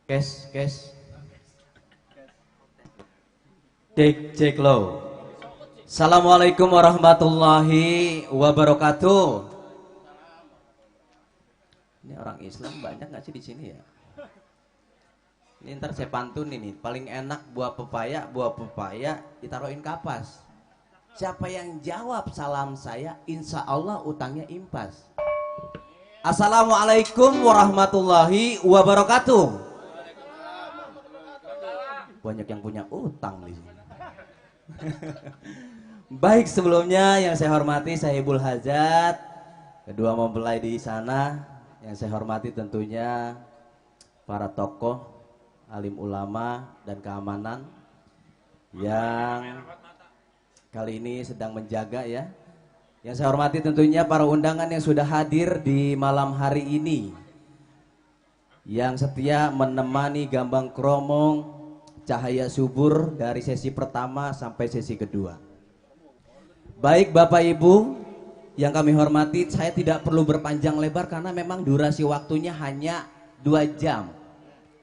Kes. Cek low. Assalamualaikum warahmatullahi wabarakatuh. Ini orang Islam banyak nggak sih di sini ya? Ini ntar saya pantun ini. Paling enak buah pepaya ditaruhin kapas. Siapa yang jawab salam saya, insya Allah utangnya impas. Assalamualaikum warahmatullahi wabarakatuh. Banyak yang punya utang di sini. Baik, sebelumnya yang saya hormati Sahibul Hajat, kedua mempelai di sana, yang saya hormati tentunya para tokoh, alim ulama dan keamanan yang kali ini sedang menjaga ya. Yang saya hormati tentunya para undangan yang sudah hadir di malam hari ini, yang setia menemani Gambang Kromong Cahaya Subur dari sesi pertama sampai sesi kedua. Baik Bapak Ibu yang kami hormati, saya tidak perlu berpanjang lebar karena memang durasi waktunya hanya 2 jam.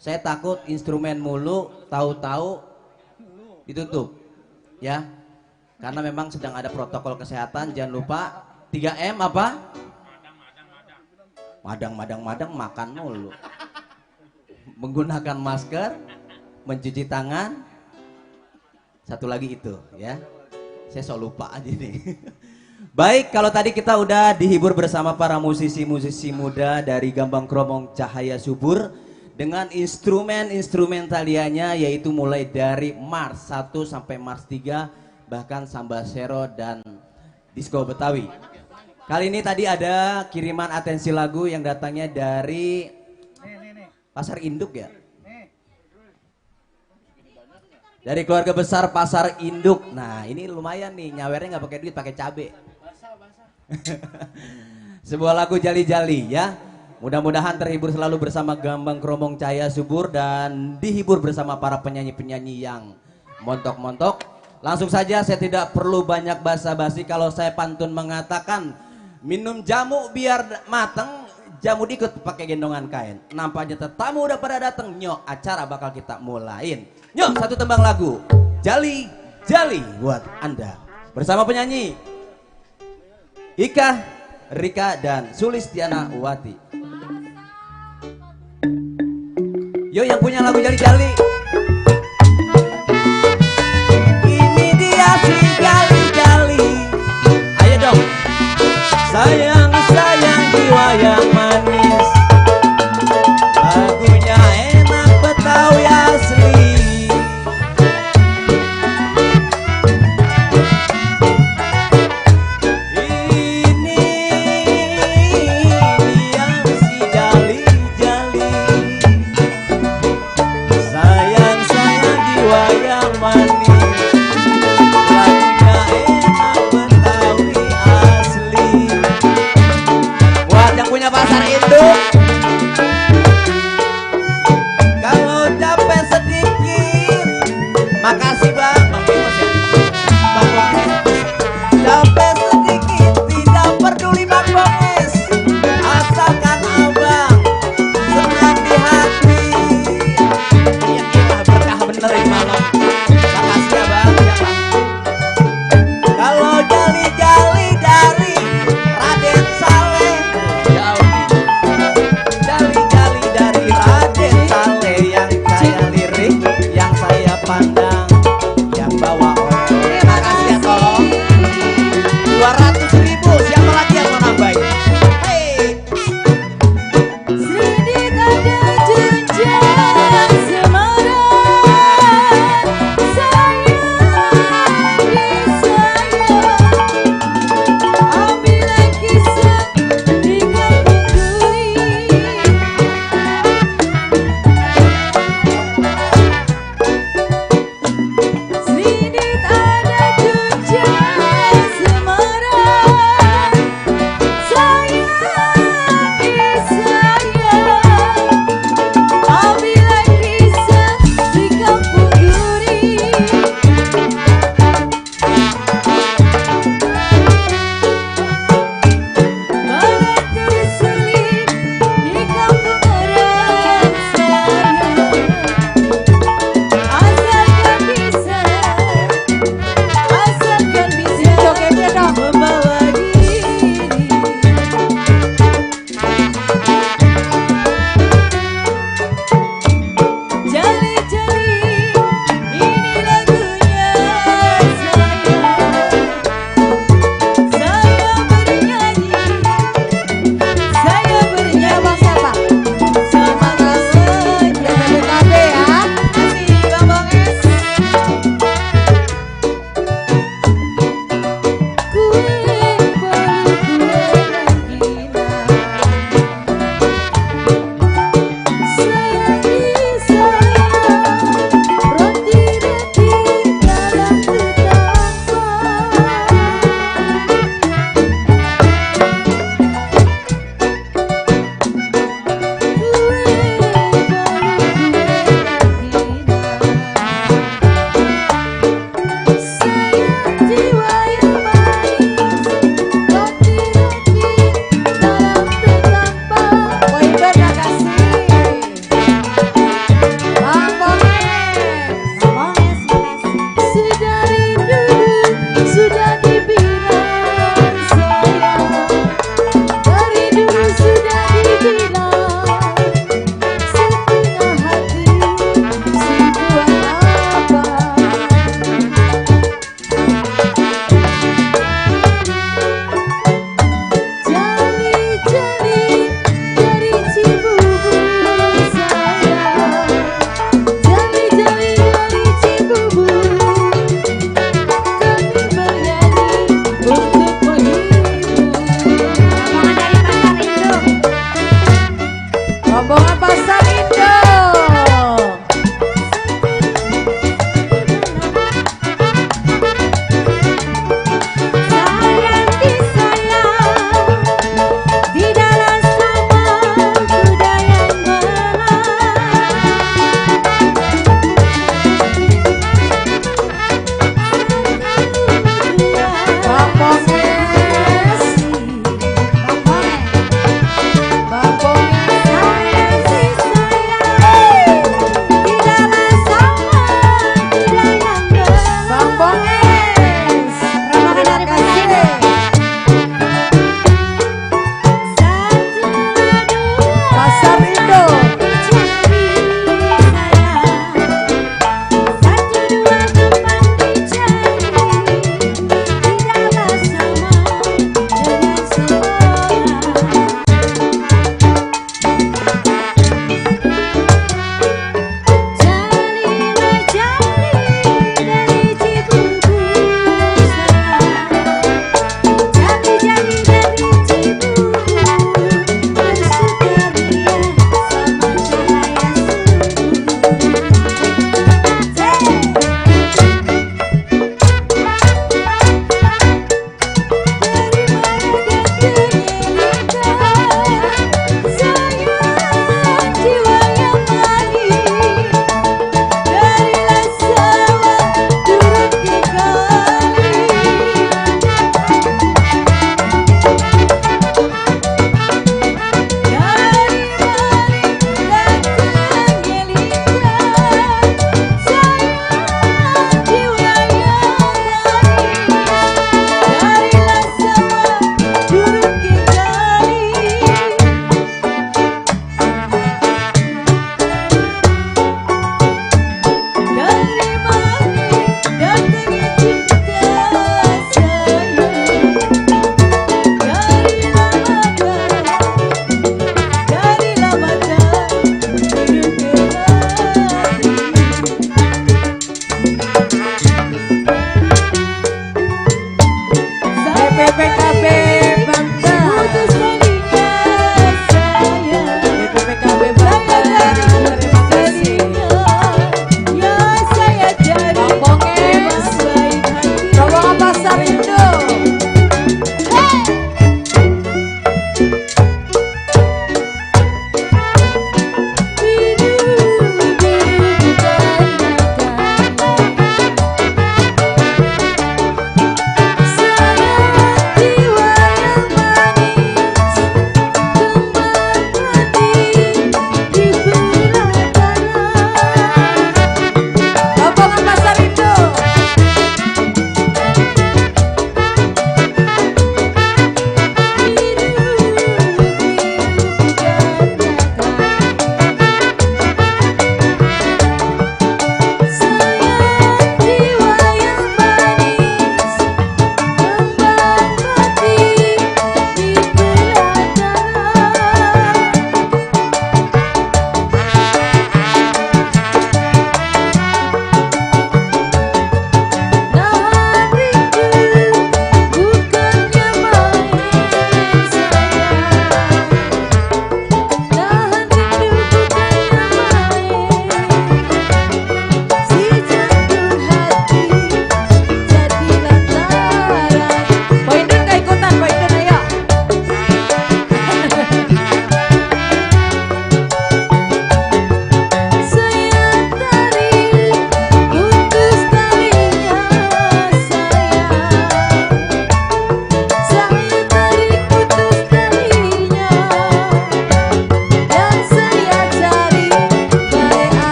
Saya takut instrumen mulu, tahu-tahu ditutup ya. Karena memang sedang ada protokol kesehatan, jangan lupa 3M apa? Madang makan mulu. Menggunakan masker, mencuci tangan, satu lagi itu ya, saya sok lupa aja nih. Baik, kalau tadi kita udah dihibur bersama para musisi-musisi muda dari Gambang Kromong Cahaya Subur dengan instrumen taliannya, yaitu mulai dari Mars 1 sampai Mars 3, bahkan Samba Sero dan Disco Betawi. Kali ini tadi ada kiriman atensi lagu yang datangnya dari Pasar Induk ya, dari keluarga besar Pasar Induk. Nah ini lumayan nih, nyawernya nggak pakai duit, pakai cabe. Sebuah lagu jali-jali ya. Mudah-mudahan terhibur selalu bersama Gambang Kromong Cahaya Subur dan dihibur bersama para penyanyi-penyanyi yang montok-montok. Langsung saja, saya tidak perlu banyak basa-basi kalau saya pantun mengatakan, minum jamu biar mateng, jamu dikut pakai gendongan kain. Nampaknya tetamu udah pada dateng, nyok acara bakal kita mulain. Nyok, satu tembang lagu Jali Jali buat Anda bersama penyanyi Ika, Rika dan Sulistiana Wati. Yo yang punya lagu Jali Jali. Ini dia si Jali Jali. Ayo dong. Sayang jiwa yang manis, lagunya enak Betawi asli. Pasar Induk, kalau capek sedikit, makasih bang, Bang Bos ya, Bang Bos. Capek sedikit, tidak peduli Bang Bos, asalkan abang senang di hati. Iya berkah bener ini malam. Makasih ya bang, ya bang. Kalau jali-jali dari Raden Saleh, jali-jali dari Raden Saleh, yang saya lirik, yang saya pandang, yang bawa orang. Terima kasih ya, tolong 200.000, siapa lagi yang mau nambahin? Hey. Sedikit ada jenjang semarang, sayang disayang, ambillah kisah di kampung duri.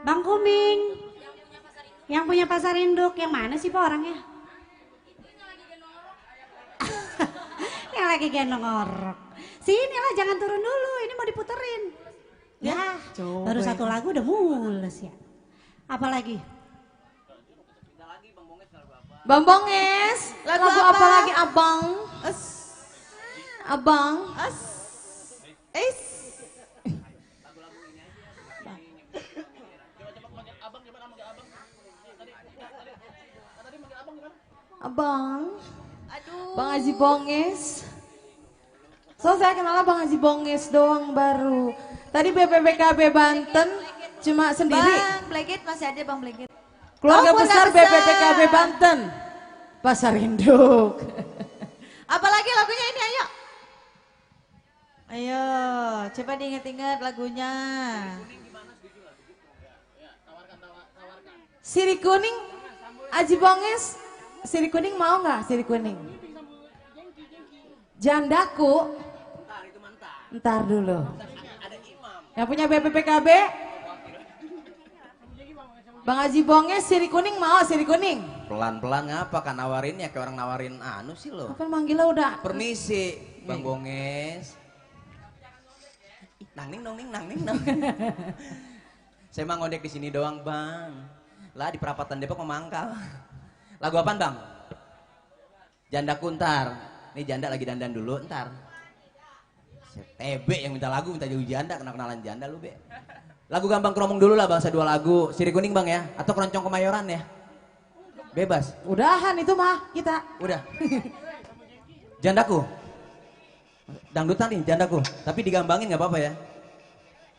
Bang Kuming. Yang punya pasar induk. Yang mana sih Pak orangnya? Yang lagi gendong orok. Sini lah, jangan turun dulu. Ini mau diputerin. Ya, baru satu lagu udah mules ya. Apa lagi? Bang Bonges, lagu apa lagi abang? Abang. Abang. Aduh. Bang Haji Bonges. So saya kenal Bang Haji Bonges doang baru. Tadi BPPKB Banten cuma sendiri. Bang Blegit masih ada Bang Blegit. Keluarga besar BPPKB Banten. Pasar Induk. Apalagi lagunya ini, ayo. Ayo, coba diinget-inget lagunya. Siri kuning, Aji Bonges, siri kuning mau nggak siri kuning? Jandaku, ntar dulu. Yang punya BPPKB, Bang Aji Bonges, siri kuning mau siri kuning? Pelan-pelan ngapa kan nawarinnya kayak orang nawarin anu sih lo. Apa manggilnya udah? Permisi, Bang Bonges. Nang ning nong ning nang ning nong. Saya mah ngondek di sini doang, Bang. Lah di perapatan Depok memangkal. Lagu apaan, Bang? Janda Kuntar. Nih janda lagi dandan dulu, ntar. TB yang minta lagu, minta jauh janda, kenalan janda lu, Be. Lagu Gambang Kromong dulu lah, bangsa 2 lagu. Siri kuning, Bang ya? Atau Keroncong Kemayoran ya? Bebas. Udahan itu mah kita. Udah. Jandaku. Dangdutan nih, jandaku. Tapi digambangin nggak apa-apa ya.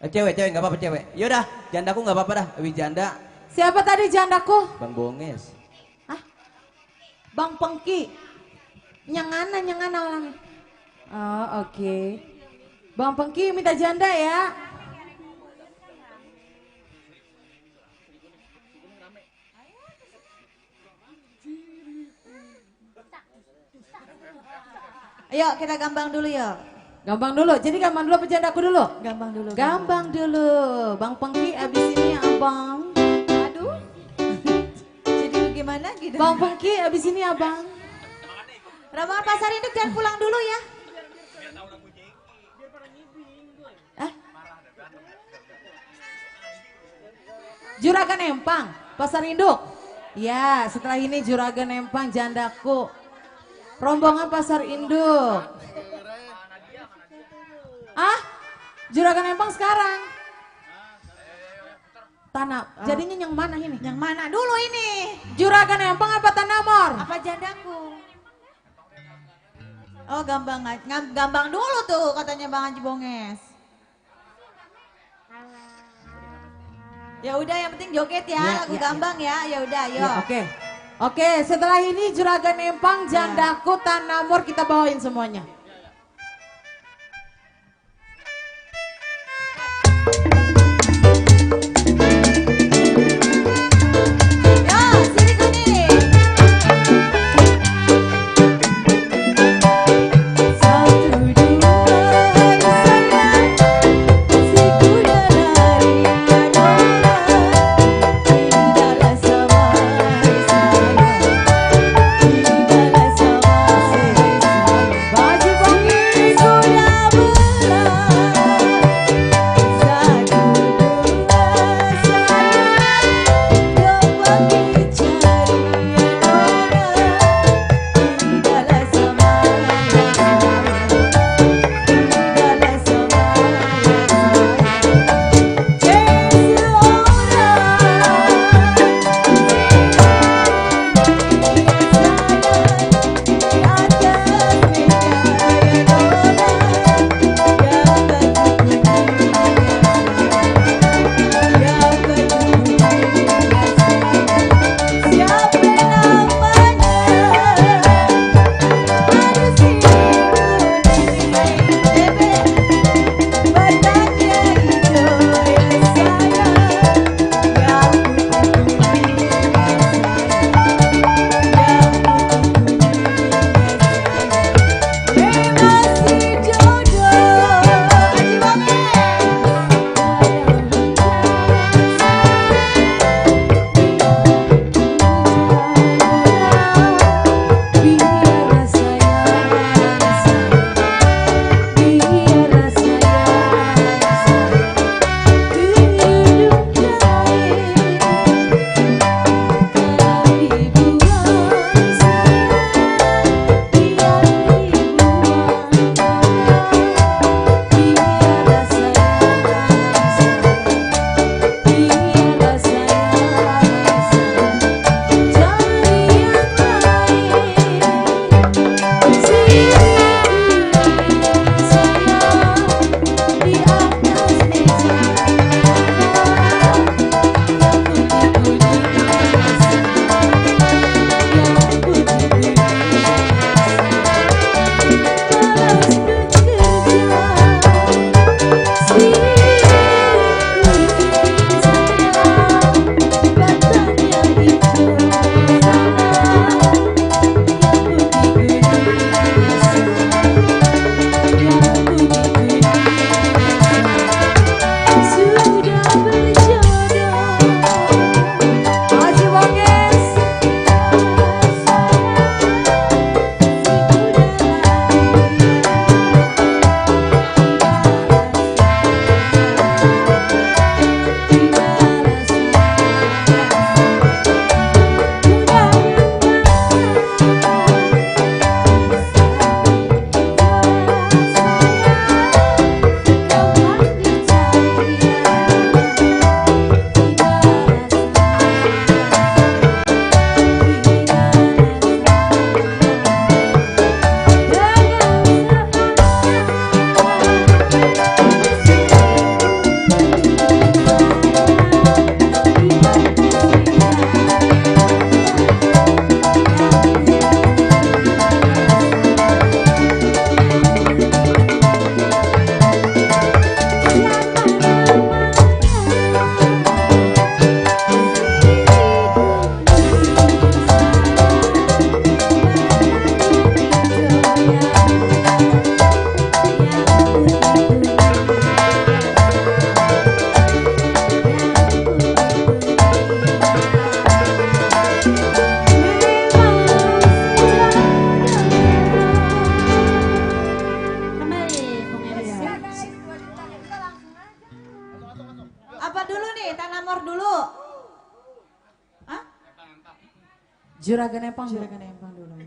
Cewek nggak apa-apa cewek. Yaudah, jandaku nggak apa-apa dah. Wih janda. Siapa tadi jandaku? Bang Bonges. Hah? Bang Pengki. Nyangana orang. Oh, oke. Bang Pengki minta janda ya. Ayo kita gambang dulu yuk. Gambang dulu. Jadi gambang dulu apa jandaku dulu? Gambang dulu. Gambang dulu. Bang Pengki abis ini abang. Aduh. Jadi gimana gitu? Bang Pengki abis ini abang. Rama Pasar Induk jangan pulang dulu ya. Juragan Empang, Pasar Induk. Ya, setelah ini Juragan Empang jandaku. Rombongan Pasar Induk. Ah, Juragan Empang sekarang. Tanah, jadinya yang mana ini? Yang mana dulu ini? Juragan Empang apa Tanamor? Apa jandaku? Oh gambang dulu tuh katanya Bang Haji Bonges. Ya udah yang penting joget ya, lagu gambang ya. Ya udah, yuk. Oke. Oke, setelah ini Juragan Empang, jandaku, Tanamor kita bawain semuanya. Bang Haji Juragan Empang. Juragan Empang dulu.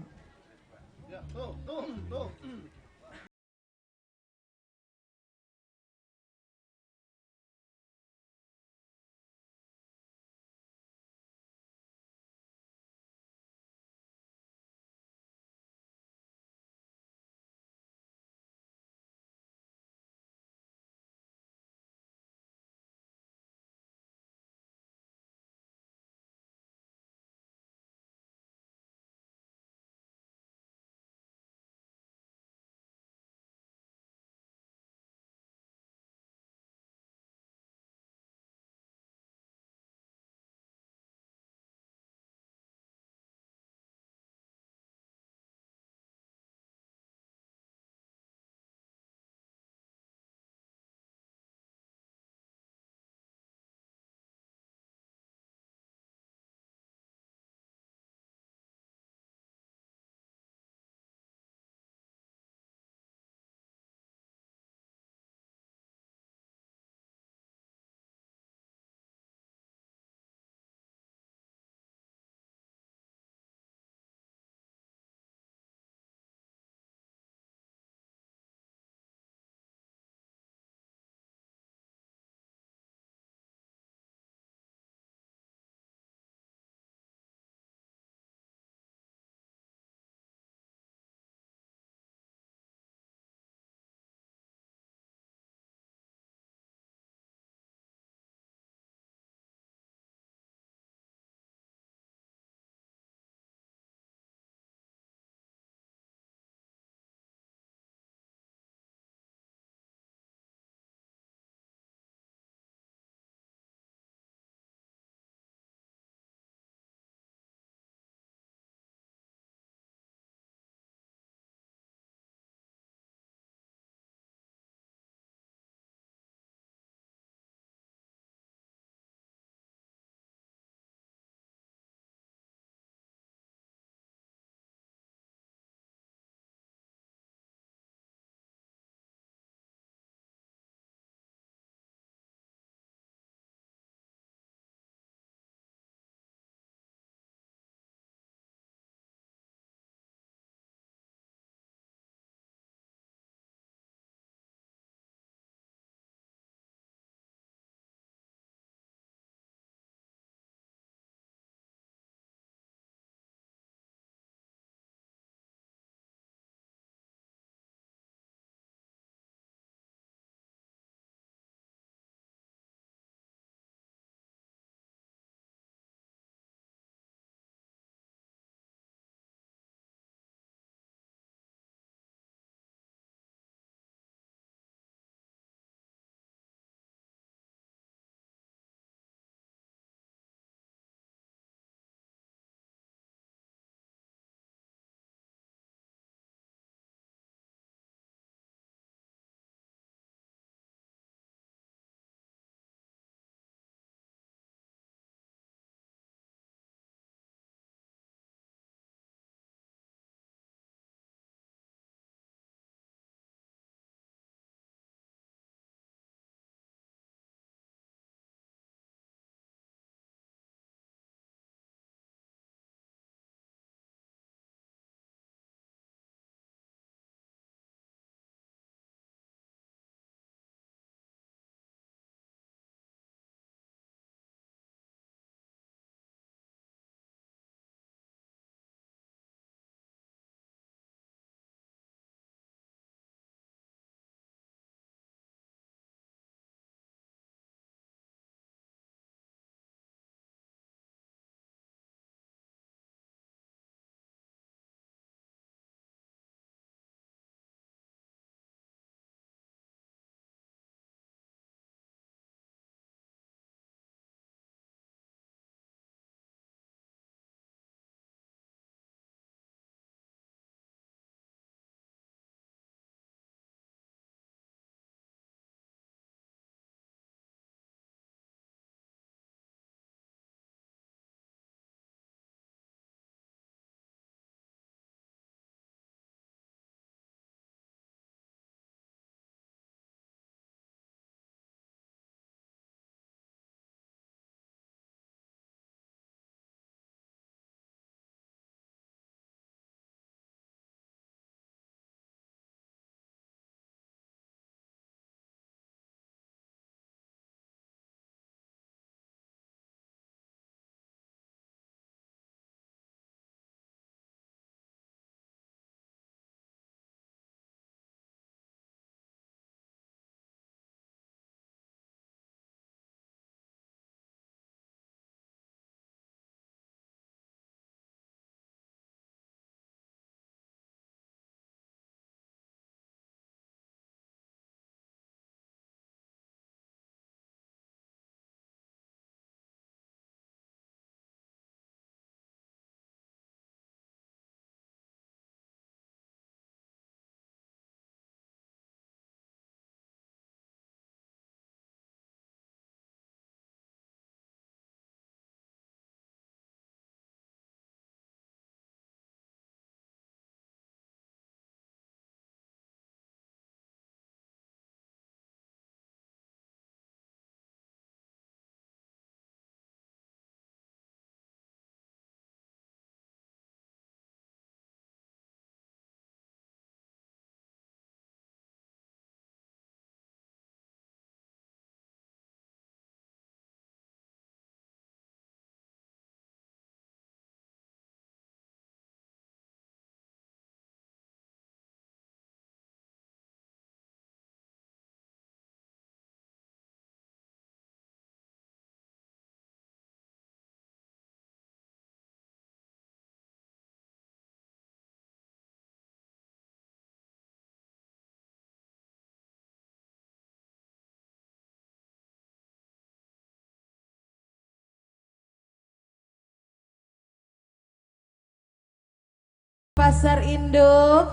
Pasar Induk.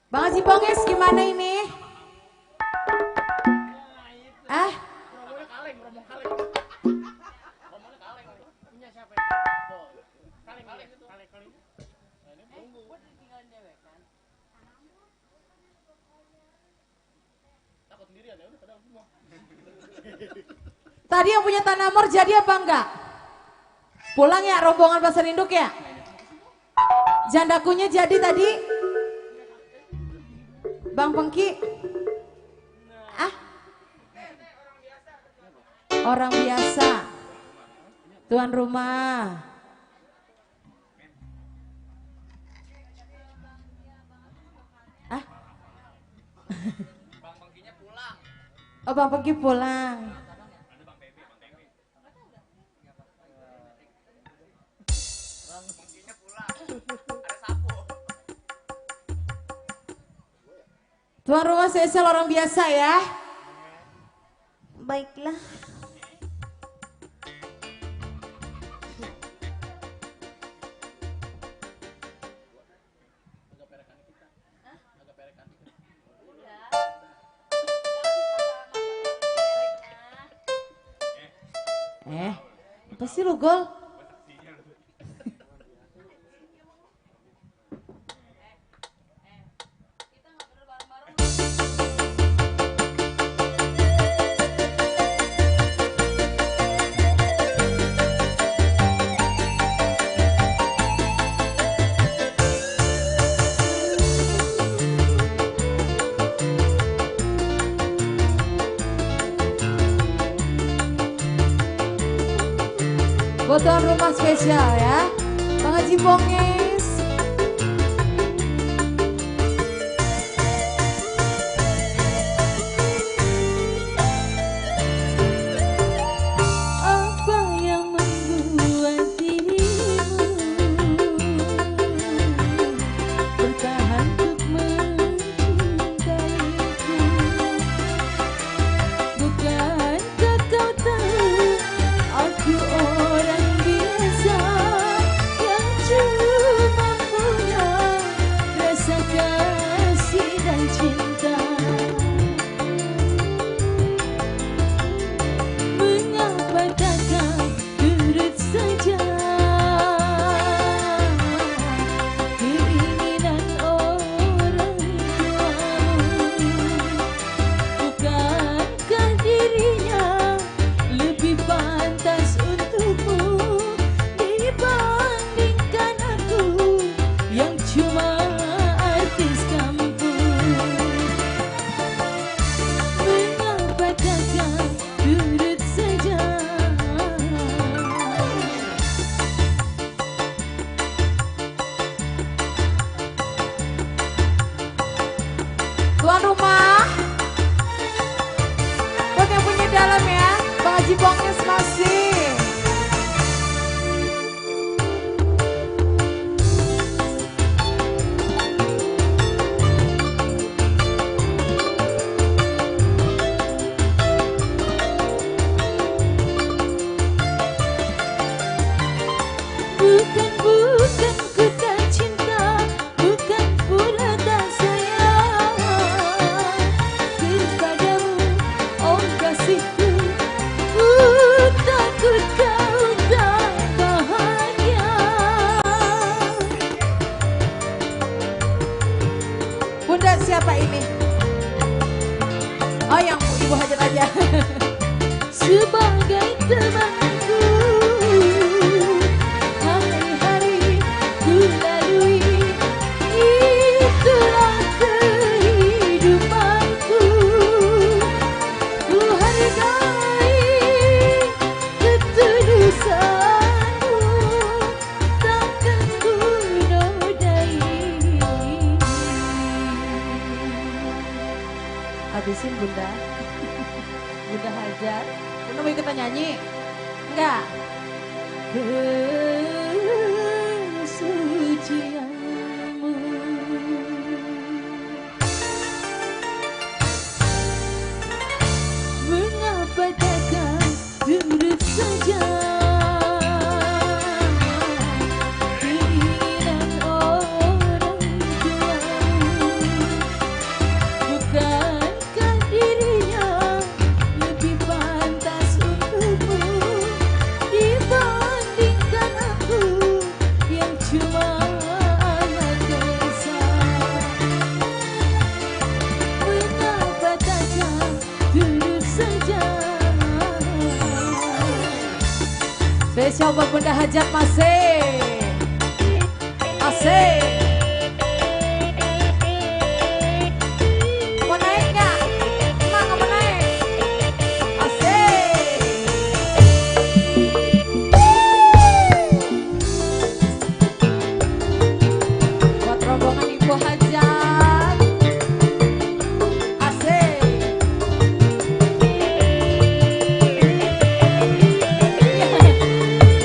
Bang Haji Bonges gimana ini? Tadi yang punya Tanah Amor jadi apa enggak? Pulang ya rombongan Pasar Induk ya? Jandakunya jadi tadi? Bang Pengki? Orang biasa. Tuan rumah. Oh Bang Pengki pulang. Tuan rumah spesial orang biasa ya. Baiklah. Apa sih lu Gol? Buat tuan rumah spesial ya, Bang Haji Bonges. Apa yang membuat dirimu bertahan untuk mencintaiku? Bukankah kau tahu aku orang biasa yang cuma punya rasa kasih dan cinta. Mengapa tak kau turut saja keinginan orang tuamu? Bukankah dirinya lebih pantas untukmu dibandingkan aku yang cuma artis kampung? Mengapa tak kau turut saja? Tuan rumah, buat yang punya dalam ya, Bang Haji Bonges masih. Bukan ku tak cinta, bukan pula tak sayang kepadamu, oh kasihku. Ku takut kau tak bahagia. Bunda siapa ini? Oh yang Ibu Hajat aja. Sebagai temanku, hari-hari ku lalui, itulah kehidupanku. Ku hargai ketulusanmu, takkan ku nodai. Habisin Bunda. Bunda Hajar. Bunda mau ikutan nyanyi? Enggak? Kesucianmu. Spesial buat Bunda Hajat masih. Mau naik nggak? Emang nggak mau naik? Asik. Buat rombongan Ibu Hajat. Asik.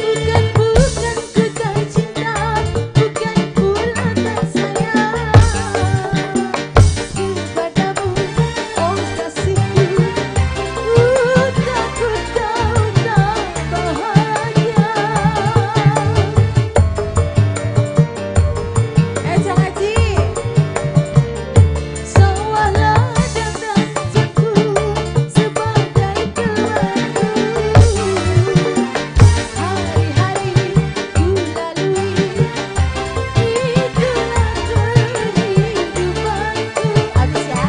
Bukan ku tak cinta, bukan pula tak sayang kepadamu, oh kasihku. Takut kau tak bahagia. Ejang Haji, sewalah dan dansaku sebagai temanku. Hari-hari ku lalui, itulah kehidupanku. Habis ya.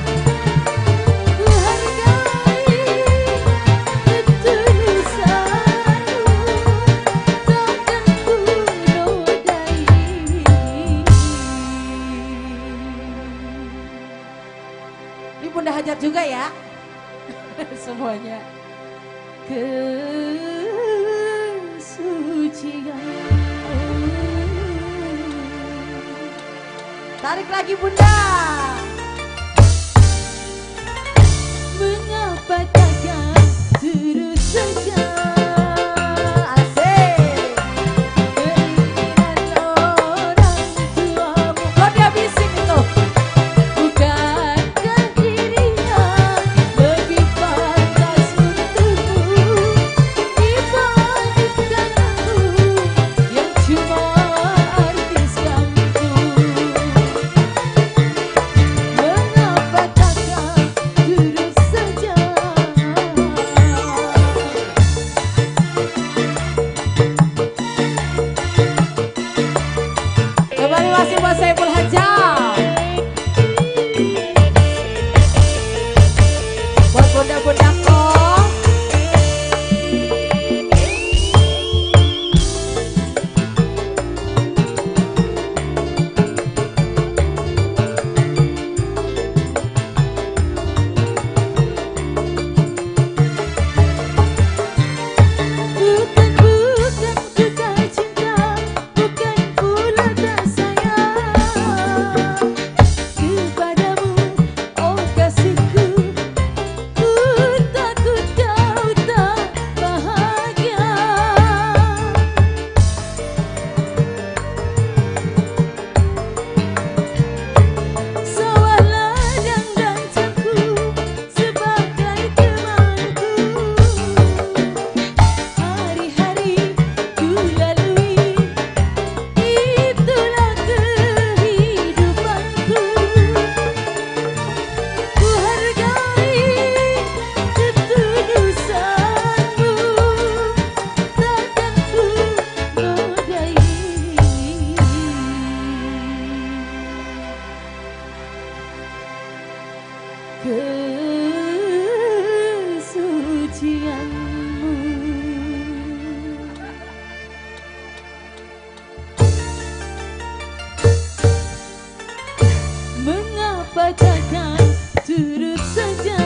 Ku hargai ketulusanmu, takkan ku nodai. Ini Bunda Hajat juga ya. Semuanya. Kesucian. Tarik lagi Bunda. Mengapa takkan terus saja? Asik. Keinginan orang tuamu. Kok dia bising itu? Bukankah dirinya lebih pantas untukmu dibandingkan aku yang cuma artis kampung? Mengapa takkan terus saja? Kembali masih buat Saiful Hajat. Buat bunda-bundaku. Bukan ku tak cinta, bukan pula tak sayang kepadamu, oh kasihku. Ku takut kau tak bahagia. Sewalah dan dansaku sebagai temanku. Hari-hari ku lalui, itulah kehidupanku. Ku hargai ketulusanmu, takkan ku nodai. Kesucianmu. Mengapa takkan turut saja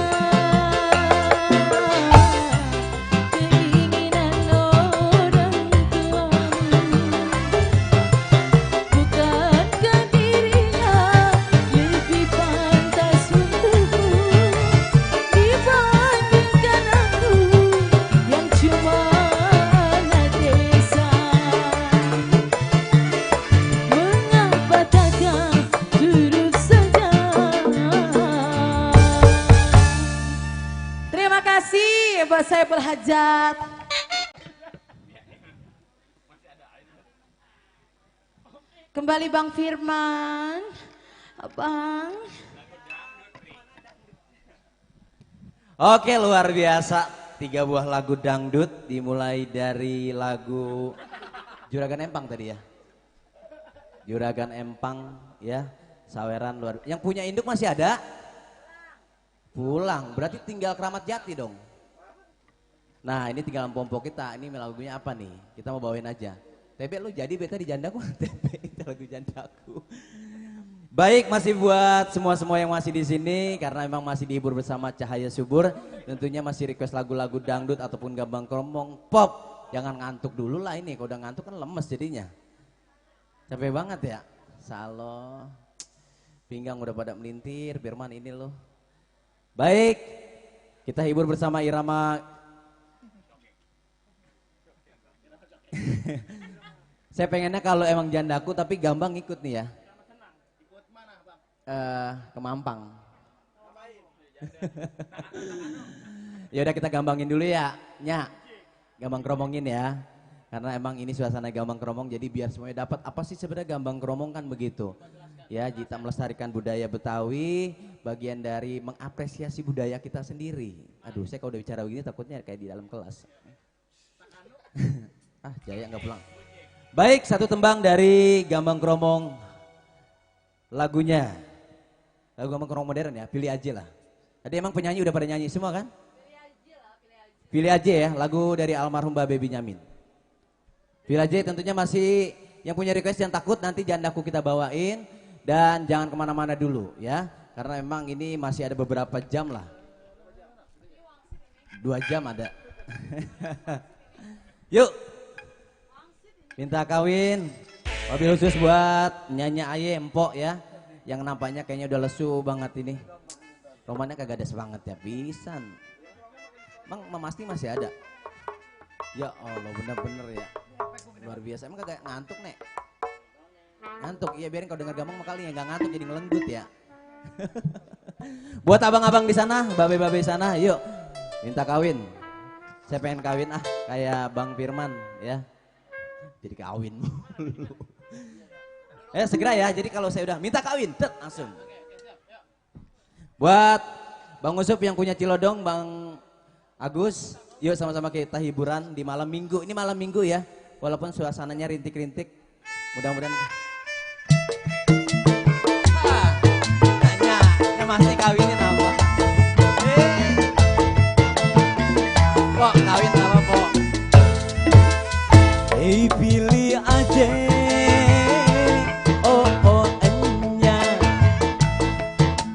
keinginan orang tuamu? Bukankah dirinya lebih pantas untukmu dibandingkan aku yang cuma anak desa? Mengapa takkan turut saja? Terima kasih Mbak Saiful Hajat. Kembali Bang Firman. Abang. Oke, luar biasa. 3 buah lagu dangdut dimulai dari lagu Juragan Empang tadi ya. Juragan Empang ya. Saweran luar. Yang punya induk masih ada? Pulang. Berarti tinggal Keramat Jati dong. Nah ini tinggal pompo kita, ini lagunya apa nih? Kita mau bawain aja. Tebe lu jadi beta di jandaku, Tebe itu lagu jandaku. Baik, masih buat semua yang masih di sini karena memang masih dihibur bersama Cahaya Subur. Tentunya masih request lagu-lagu dangdut ataupun gambang kromong pop. Jangan ngantuk dulu lah ini, kalau udah ngantuk kan lemes jadinya. Capek banget ya. Salo, pinggang udah pada melintir, Firman ini loh. Baik, kita hibur bersama irama. Saya pengennya kalau emang jandaku tapi gambang ikut nih ya. Ikut mana bang? Ke Mampang. Ya udah kita gambangin dulu ya, Nya. Gambang kromongin ya. Karena emang ini suasana gambang kromong jadi biar semuanya dapat apa sih sebenarnya gambang kromong kan begitu. Ya, kita melestarikan budaya Betawi, bagian dari mengapresiasi budaya kita sendiri. Aduh, saya kalau udah bicara begini takutnya kayak di dalam kelas. Jaya nggak pulang. Baik, satu tembang dari Gambang Kromong. Lagunya, lagu Gambang Kromong modern ya, pilih aja lah. Tadi emang penyanyi udah pada nyanyi semua kan? Pilih aja ya, lagu dari almarhum Mbak Baby Nyamin. Pilih aja tentunya masih yang punya request yang takut nanti jandaku kita bawain. Dan jangan kemana-mana dulu ya, karena emang ini masih ada beberapa jam lah. 2 jam ada. Yuk. Minta kawin, mobil khusus buat Nyanyi Aye Empok ya. Yang nampaknya kayaknya udah lesu banget ini. Romannya kagak ada semangat ya, pisan. Bang, Masti masih ada? Ya Allah, bener-bener ya. Luar biasa, emang kagak ngantuk nek? Ngantuk, iya biarin kalau denger Gambang kali ya, gak ngantuk jadi ngelenggut ya. Buat abang-abang di sana, babe-babe di sana, yuk. Minta kawin. Saya pengen kawin kayak Bang Firman ya. Jadi kawin mulu. Segera ya, jadi kalau saya udah minta kawin, langsung. Buat Bang Usup yang punya Cilodong, Bang Agus, yuk sama-sama kita hiburan di malam minggu. Ini malam minggu ya, walaupun suasananya rintik-rintik. Mudah-mudahan. Nanya masih kawinin apa? Pok, kawin apa pok? Hey pilih aja, enya,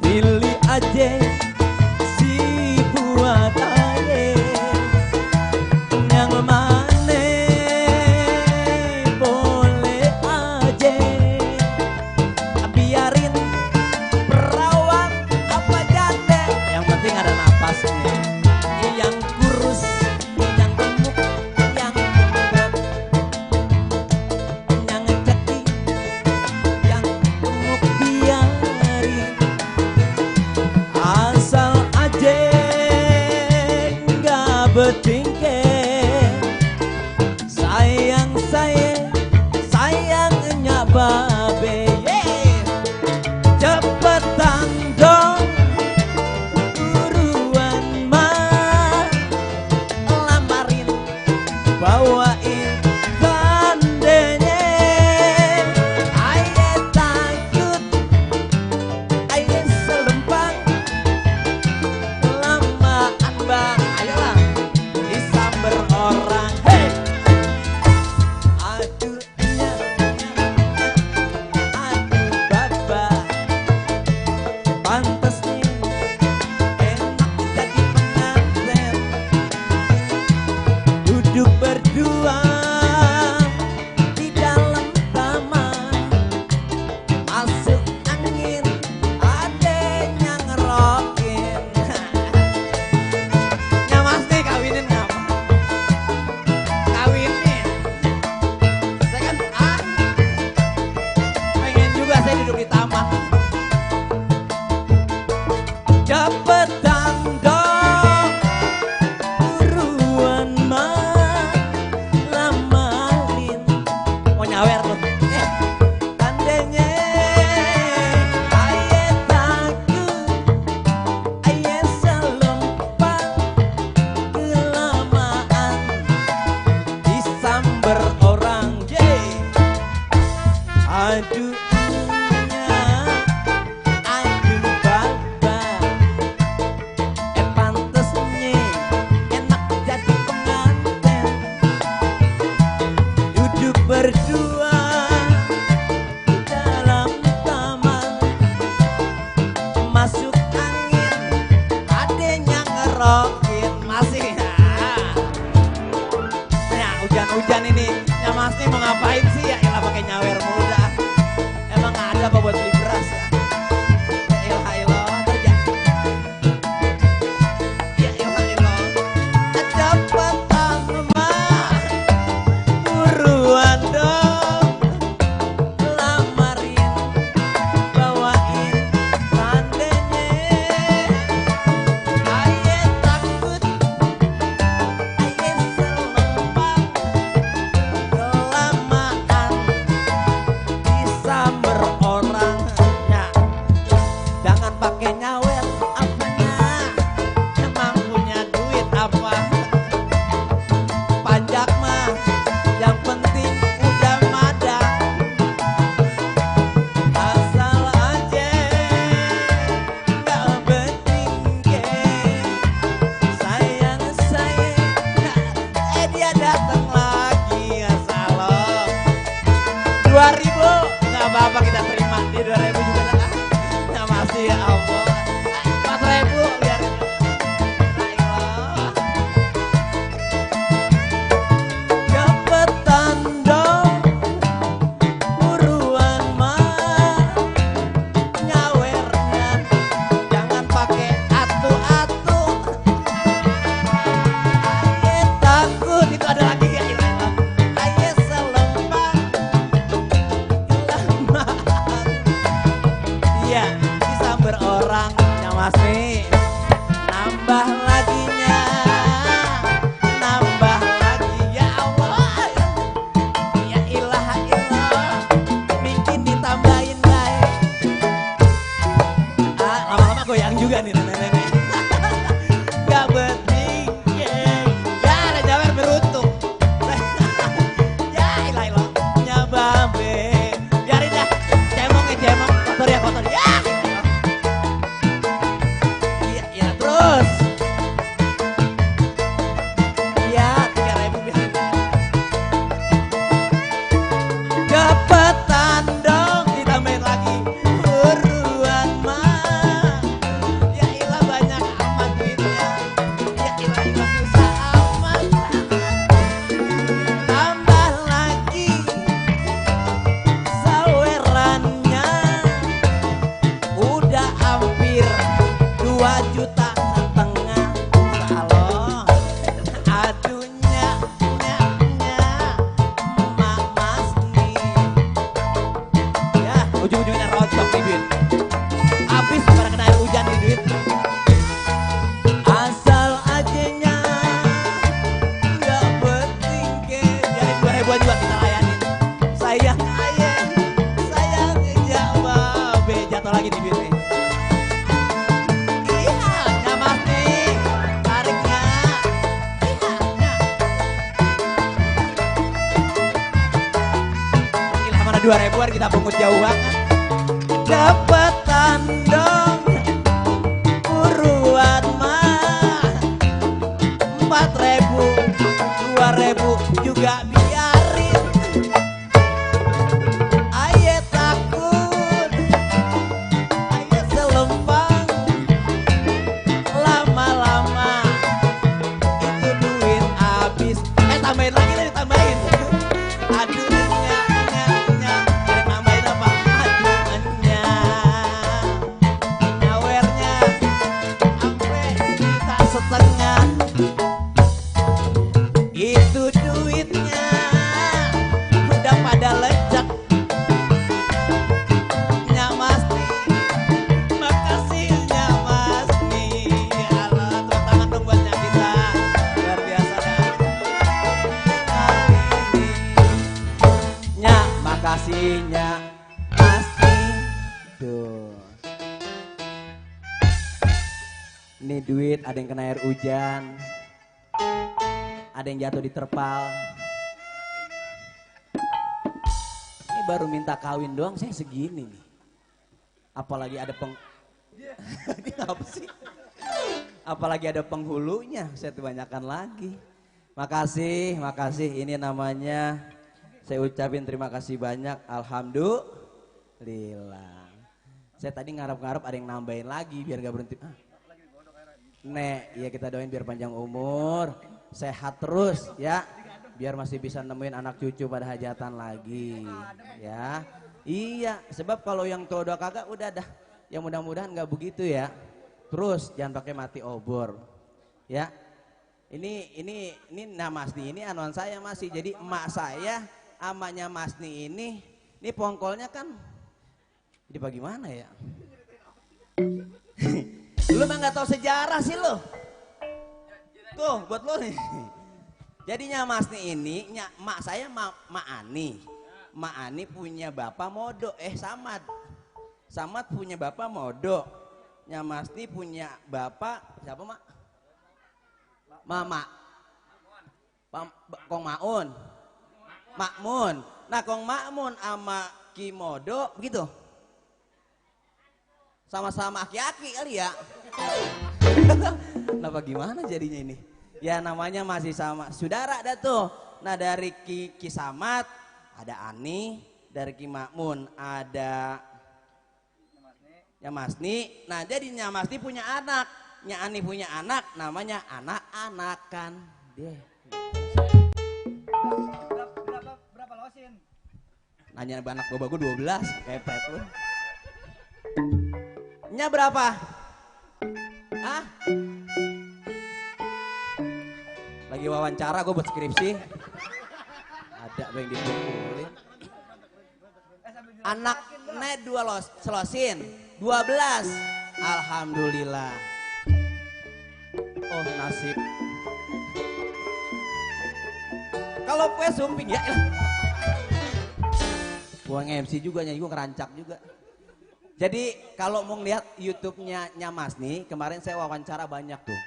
pilih aja si buat aye, yang mana boleh aja, biarin perawan apa janda, yang penting ada napasnya, yang kurus. Betingke sayang sayangnya babe cepetan dong buruan mah lamarin bawain tandanya aye takut aye selempang lamaan bang ayolah orang, hey, aduh aduh baba, pantes nih enak jadi pengantin, duduk berdua. hujan ini. Nyamas nih mau ngapain sih ya? Ilah pakai nyawer mulu dah. Emang nggak ada apa buat beli beras ya? Ya ilah terjadi. Ya ilah. Cepetan mah, buruan dong. Lamarin, bawain tandanya. Aye takut, aye selempang. Kelamaan disamber orang. Ya, jangan pakai nyawer apanya. Emang punya duit apa? Pajak mah yang penting udah madang. Asal aja gak bertingkeh. Sayang dia datang lagi ya salam. 2.000 nggak apa-apa kita terima di 2.000 juga dah. Ya masih ya Allah. 4.000 biarin. Ayolah. Cepetan dong, buruan mah nyawernya. Jangan pakai atu-atu. Aye takut, itu ada lagi ya ilah. Aye selempang, kelamaan. Iya, disamber orang nyawas nih. Nambah laginya, nambah lagi ya Allah. Ya ilah, bikin ditambahin baik. Lama-lama goyang juga nih nenek-nenek. Gak bertingkeh. Ya ada jawer beruntung. Ya ilah. Nyababe. Biarin dah. Cemong. Kotor ya kotor. Ya. Iya terus. Ya 3.000 biarin. Cepetan dong ditambahin lagi. Buruan mah. Ya ilah banyak amat duitnya. Ya ilah susah amat. Tambah lagi sawerannya. Udah hampir 2,5 juta. Salon. Aduhnya emak mas nih. Ya ujung-ujungnya rontok nih duit. Habis pada kena air hujan nih duit. Asal ajenya nggak bertingkeh. Biarin 2.000 juga kita layanin. Sayang aye, sayang jawabe. Jatuh lagi nih duit nih. Iya, nyamas nih. Tariknya. Iya, Ilah mana 2.000-an kita pungut jauh banget. Cepetan dong, buruan mah. 4.000, 2.000 juga biarin. Aye takut, aye selempang. Lama-lama itu duit habis. Tambahin lagi nih, tambahin. Aduh, nambahin apa? Aduhnya, nyawernya sampai juta setengah. Itu duitnya udah pada lecek. Nyamas nih, makasih nyamas nih. Allah, tepuk tangan dong buat Nyakita. Luar biasa dah. Nya, makasihnya pasti. Tuh. Nih duit ada yang kena air hujan. Ada yang jatuh di terpal. Ini baru minta kawin doang saya segini nih. Apalagi ada Ini apa sih? Apalagi ada penghulunya, saya kebanyakan lagi. Makasih. Ini namanya saya ucapin terima kasih banyak. Alhamdulillah. Saya tadi ngarep-ngarep ada yang nambahin lagi biar gak berhenti. Nek, iya kita doain biar panjang umur, sehat terus ya. biar masih bisa nemuin anak cucu pada hajatan lagi ya. Iya, sebab kalau yang tua udah kagak udah dah. Ya mudah-mudahan nggak begitu ya. Terus jangan pakai mati obor. Ya. Ini nah Masni ini anuan saya masih. Jadi emak saya amanya Masni ini pongkolnya kan jadi bagaimana ya? Lu mah nggak tahu sejarah sih lo. Tuh buat lo nih. Jadinya Masni ini, mak saya mak Ani. Mak Ani punya bapak Modo, Samad. Samad punya bapak Modo. Nya Masni punya bapak siapa mak? Mama. Kong Maun. Makmun. Nah Kong Makmun sama Ki Modo begitu. Sama-sama aki-aki kali ya. Kenapa gimana jadinya ini? Ya namanya masih sama saudara dah tuh. Nah dari Ki Samad ada Ani, dari Ki Makmun ada Nya Masni. Nah jadi Nya Masni punya anak, Nya Ani punya anak, namanya anak-anakan. Deh. Berapa losin? Nanya anak bapak gue 12, kepet lu. Nya berapa? Hah? Lagi wawancara gue buat skripsi. Ada yang dipukulin. Anaknya 2 selosin, 12. Alhamdulillah. Oh nasib. Kalau kue sumping ya. Gua nge-MC juga nyanyi, gua ngerancak juga. Jadi kalau mau lihat YouTube-nya Nya Masni, kemarin saya wawancara banyak tuh.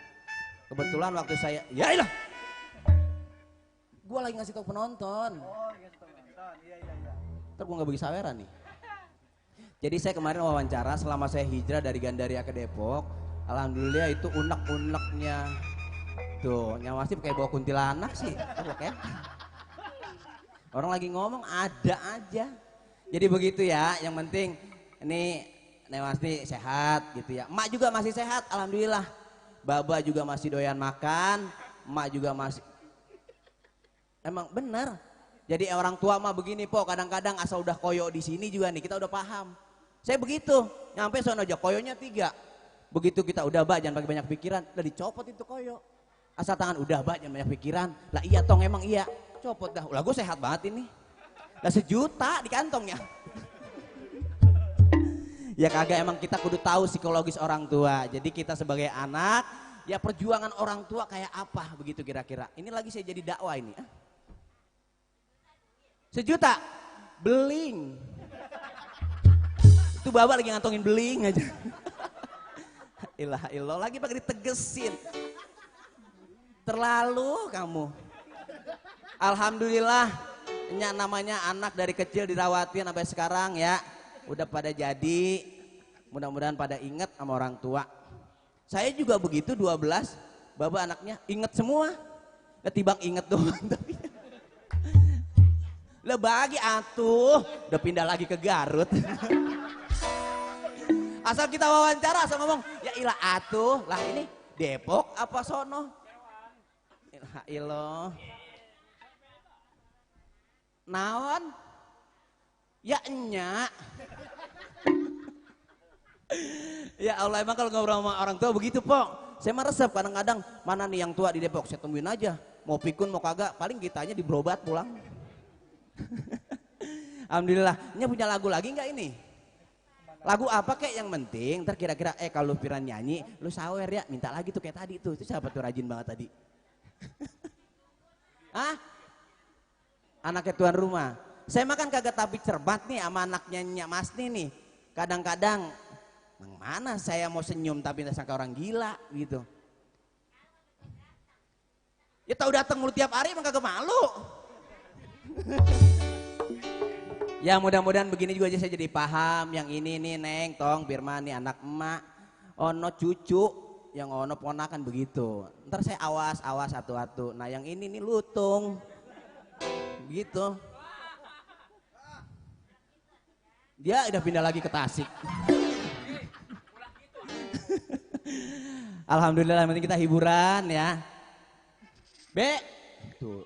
Kebetulan waktu saya, ya ilah. Gua lagi ngasih tau penonton. Oh, ngasih tau penonton. Iya. Ntar gua nggak bagi saweran nih. Jadi saya kemarin wawancara selama saya hijrah dari Gandaria ke Depok. Alhamdulillah itu unek-uneknya. Tuh, Nya Masni kayak bawa kuntilanak sih. Ya. Orang lagi ngomong ada aja. Jadi begitu ya, yang penting ini Nya Masni sehat gitu ya. Emak juga masih sehat, alhamdulillah. Baba juga masih doyan makan, emak juga masih. Emang bener. Jadi orang tua mah begini po, kadang-kadang asal udah koyo di sini juga nih kita udah paham. Saya begitu, nyampe sono aja koyonya 3. Begitu kita udah bah jangan pakai banyak pikiran, udah dicopot itu koyo. Asal tangan udah bah jangan banyak pikiran. Lah iya tong emang iya. Copot dah, ulah gue sehat banget ini. Lah 1 juta di kantongnya. Ya kagak, emang kita kudu tahu psikologis orang tua. Jadi kita sebagai anak, ya perjuangan orang tua kayak apa begitu kira-kira. Ini lagi saya jadi dakwah ini. 1 juta, beling. Itu bapak lagi ngantongin beling aja. Ilah ilah lagi pakai ditegesin. Terlalu kamu. Alhamdulillah, namanya anak dari kecil dirawatin sampai sekarang ya. Udah pada jadi, mudah-mudahan pada inget sama orang tua. Saya juga begitu 12, bapak anaknya inget semua. Ketibang inget doang tapi. Lah bagi atuh, udah pindah lagi ke Garut. Asal kita wawancara, asal ngomong, ya ilah atuh, lah ini Depok apa sono? Ilah ilah. Naon? Ya enyak. Ya Allah, emang kalau ngobrol sama orang tua begitu Pok. Saya mah resep kadang-kadang, mana nih yang tua di Depok, saya tungguin aja. Mau pikun mau kagak, paling kitanya di berobat pulang. Alhamdulillah. Ini punya lagu lagi nggak ini? Lagu apa kek yang penting? Ntar kira-kira kalau Piran nyanyi, lu sawer ya, minta lagi tuh kayak tadi tuh. Itu siapa tuh rajin banget tadi? Hah? Anaknya tuan rumah. Saya makan kagak tapi cerbat nih sama anaknya Nya Masni nih. Kadang-kadang mana saya mau senyum tapi nggak sangka orang gila gitu. Ya tahu datang mulu tiap hari emang kagak malu. Ya mudah-mudahan begini juga aja saya jadi paham. Yang ini nih Neng, Tong, Firman nih anak emak. Ono cucu, yang ono ponakan begitu. Ntar saya awas satu-satu. Nah yang ini nih lutung. Begitu. Dia udah pindah lagi ke Tasik. Alhamdulillah, yang penting kita hiburan ya. Be, tuh.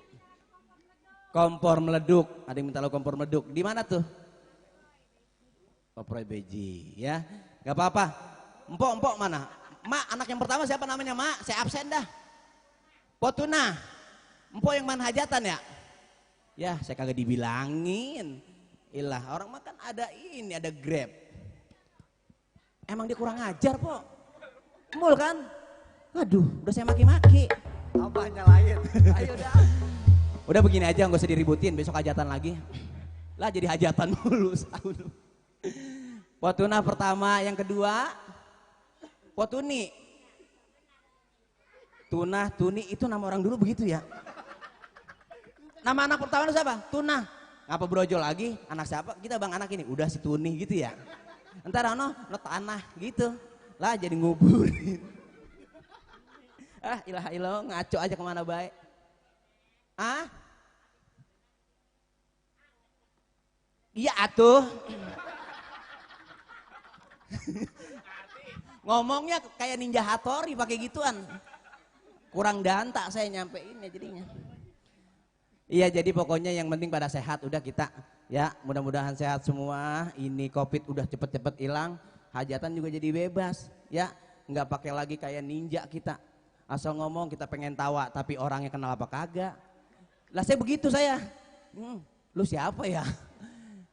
Kompor meleduk, ada yang minta lagu kompor meleduk. Di mana tuh? Kompor beji ya. Gak apa-apa. Empok mana? Mak, anak yang pertama siapa namanya, Mak? Saya absen dah. Potuna. Empok yang mana hajatan ya? Ya, saya kagak dibilangin. Ilah, orang makan ada ini, ada Grab. Emang dia kurang ajar, Po. Mul kan? Aduh, udah saya maki-maki. Abah nyalain. Ayo dah. Udah begini aja, gak usah diributin, besok hajatan lagi. Lah jadi hajatan mulu setahun. Potuna pertama, yang kedua Potuni. Tuna, Tuni itu nama orang dulu begitu ya. Nama anak pertama itu siapa? Tuna. Ngapa brojol lagi? Anak siapa? Kita bang anak ini. Udah si Tuni gitu ya. Entar no tanah gitu. Lah jadi nguburin. Ilah ngaco aja kemana baik. Iya atuh. Ngomongnya kayak Ninja Hattori pakai gituan. Kurang danta saya nyampeinnya jadinya. Iya, jadi pokoknya yang penting pada sehat udah kita ya, mudah-mudahan sehat semua. Ini Covid udah cepet-cepet hilang, hajatan juga jadi bebas ya, nggak pakai lagi kayak ninja kita. Asal ngomong kita pengen tawa tapi orangnya kenal apa kagak. Lah saya begitu saya. Lu siapa ya?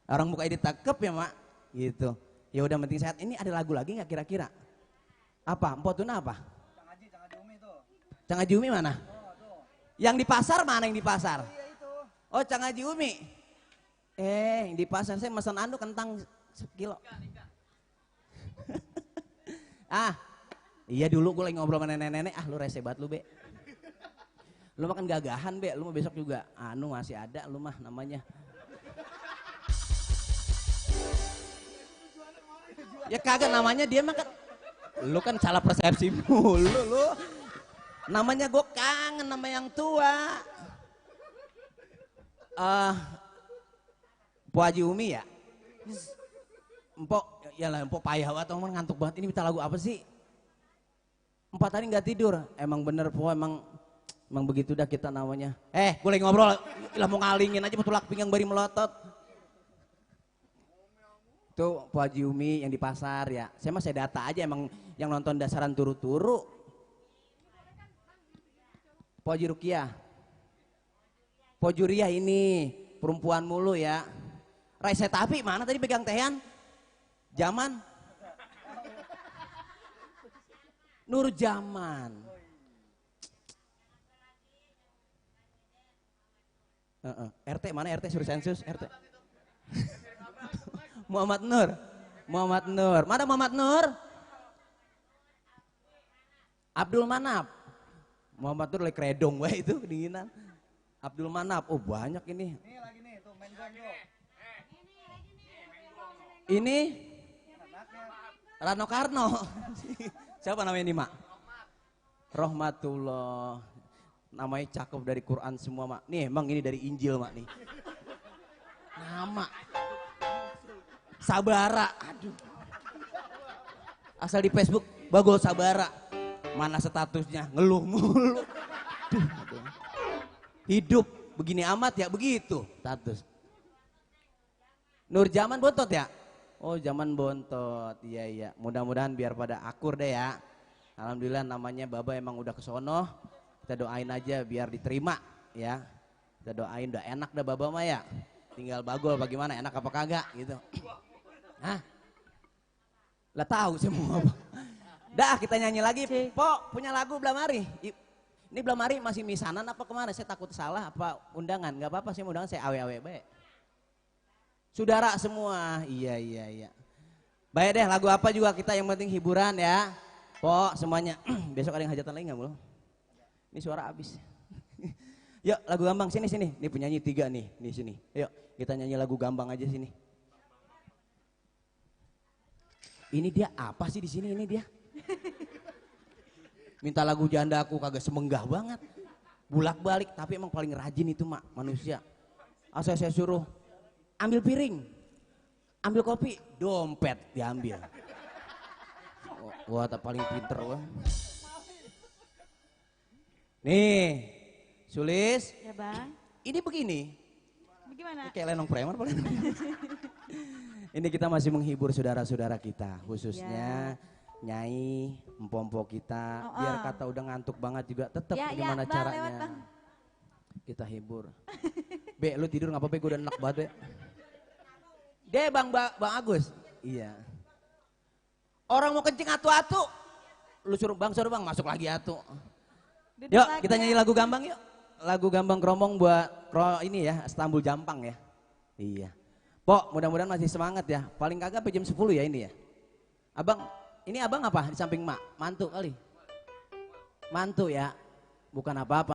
Orang muka ditakep ya, Mak. Gitu. Ya udah penting sehat. Ini ada lagu lagi nggak kira-kira? Apa? Empok Tuna apa? Cang Umi tuh. Cang Haji Umi mana? Yang di pasar mana yang di pasar? Iya itu. Oh, Cang Haji Umi. Yang di pasar saya mesen anu kentang sekilo. Iya dulu gue lagi ngobrol sama nenek-nenek, lu rese banget lu, Be. Lu makan gagahan, Be, lu mau besok juga. Anu masih ada lu mah namanya. Ya kagak namanya dia mah kan. Lu kan salah persepsi mulu lu. Namanya gue kangen sama yang tua. Po Haji Umi ya? Empok, ya lah empok payah atau ngantuk banget. Ini minta lagu apa sih? 4 hari nggak tidur. Emang bener Po, emang begitu dah kita namanya. Gue lagi ngobrol, lah mau ngalingin aja petulak pinggang bari melotot. Tuh Po Haji Umi yang di pasar ya. Saya data aja, emang yang nonton dasaran turu-turu. Po Haji Rukiah. Po Juriah ini perempuan mulu ya. Raisa Tapi mana tadi pegang tehan? Zaman Nur Zaman. RT mana RT suruh sensus RT. Muhammad Nur. Mana Muhammad Nur? Abdul Manap. Muhammad Nur lagi kredong wah itu kedinginan. Abdul Manap. Oh banyak ini. Ini lagi nih tuh main gong tuh. Ini Rano Karno. Siapa namanya ini, Mak? Rohmatullah. Namanya cakep dari Quran semua, Mak. Nih emang ini dari Injil, Mak nih. Nama Sabara. Aduh. Asal di Facebook Bagol Sabara. Mana statusnya? Ngeluh mulu. Hidup begini amat ya, begitu status. Nur Zaman bontot ya? Oh Zaman bontot, iya. Mudah-mudahan biar pada akur deh ya. Alhamdulillah namanya Baba emang udah kesono. Kita doain aja biar diterima ya. Kita doain udah enak dah Baba mah ya. Tinggal Bagol bagaimana, enak apa kagak gitu. Lah tahu semua. Dah kita nyanyi lagi. Po punya lagu belah mari. Ini belah mari masih misanan apa kemana? Saya takut salah apa undangan? Gak apa-apa, saya undangan saya awe-awe baik. Saudara semua, iya. Baik deh, lagu apa juga kita yang penting hiburan ya. Po semuanya. Besok ada yang hajatan lagi nggak belum? Ini suara habis. Yuk lagu Gambang sini. Ini penyanyi 3 nih, di sini. Yuk kita nyanyi lagu Gambang aja sini. Ini dia apa sih di sini ini dia? Minta lagu janda aku kagak semenggah banget. Bulak-balik tapi emang paling rajin itu Mak manusia. Asal saya suruh ambil piring, ambil kopi, dompet diambil. Wah tak paling pinter wah. Nih, Sulis. Ya Bang. Ini begini, Gimana? Kayak lenong preman paling. Ini kita masih menghibur saudara-saudara kita, khususnya Nyai, empompo kita, biar kata udah ngantuk banget juga, tetap gimana Bang, caranya lewat, Bang. kita hibur. Be, lu tidur nggak apa-apa, gue udah enak banget, Be. Deh, Bang Agus. Iya. Orang mau kencing atu-atu, lu suruh Bang masuk lagi atu. Yuk, kita nyanyi lagu Gambang yuk. Lagu Gambang Kromong buat ini ya, Istanbul Jampang ya. Iya. Pok, mudah-mudahan masih semangat ya. Paling kagak sampai jam 10 ya ini ya. Abang, ini abang apa di samping mak? Mantu kali. Mantu ya. Bukan apa-apa.